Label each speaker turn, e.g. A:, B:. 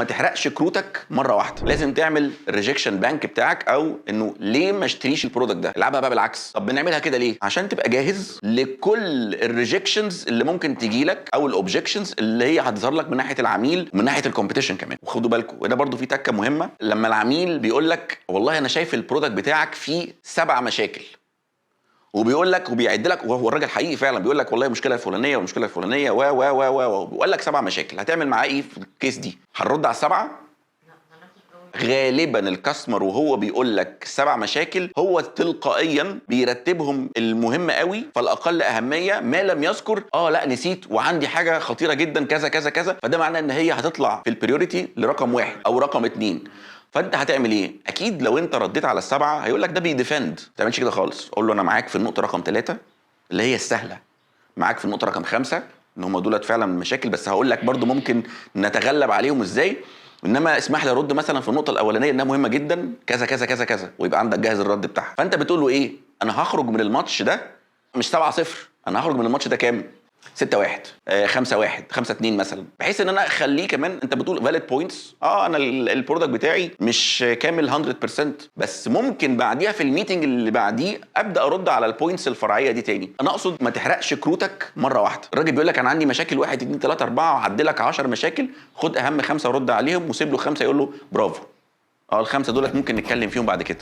A: ما تحرقش كروتك مرة واحده. لازم تعمل ال rejection bank بتاعك، او انه ليه ما اشتريش ال product ده. العبها بقى بالعكس. طب بنعملها كده ليه؟ عشان تبقى جاهز لكل ال rejections اللي ممكن تجي لك او ال objections اللي هي هتظهر لك من ناحية العميل ومن ناحية ال competition كمان. وخدوا بالكم، وده برضو في تكه مهمه، لما العميل بيقول لك والله انا شايف ال product بتاعك فيه سبع مشاكل، وبيقول لك وبيعد لك، وهو الراجل حقيقي فعلا بيقول لك والله المشكلة الفلانية والمشكلة الفلانية و و و و وبيقول لك سبع مشاكل، هتعمل معاه ايه في ال case دي؟ هنرد على السبعه؟ غالبا ال customer وهو بيقول لك سبع مشاكل، هو تلقائيا بيرتبهم المهم قوي فالاقل اهميه، ما لم يذكر لا نسيت وعندي حاجة خطيرة جدا كذا كذا كذا، فده معناه ان هي هتطلع في ال priority لرقم 1 او رقم 2. فانت هتعمل ايه؟ اكيد لو انت رديت على السبعة هيقول لك ده بي defend. ما تعملش كده خالص. قول له انا معاك في النقطة رقم 3 اللي هي السهله، معاك في النقطة رقم 5 ان هم دولت فعلا مشاكل، بس هقول لك برضو ممكن نتغلب عليهم ازاي، انما اسمح لي ارد مثلا في النقطة الاولانية انها مهمة جدا كذا كذا كذا كذا، ويبقى عندك جاهز الرد بتاعها. فانت بتقول له ايه؟ انا هخرج من الماتش ده مش 7-0، انا هخرج من الماتش ده كام؟ 6-1، 5-1، 5-2 مثلا، بحيث ان انا اخليه كمان. انت بتقول valid points، انا ال product بتاعي مش كامل 100%، بس ممكن بعديها في ال meeting اللي بعديه ابدا ارد على ال points الفرعية دي تاني. انا اقصد ما تحرقش كروتك مرة واحده. الراجل بيقول لك انا عندي مشاكل 1 2 3 4 وعدي لك 10 مشاكل، خد اهم 5 ورد عليهم وسيب له 5، يقول له برافو، الخمسة دولت ممكن نتكلم فيهم بعد كده.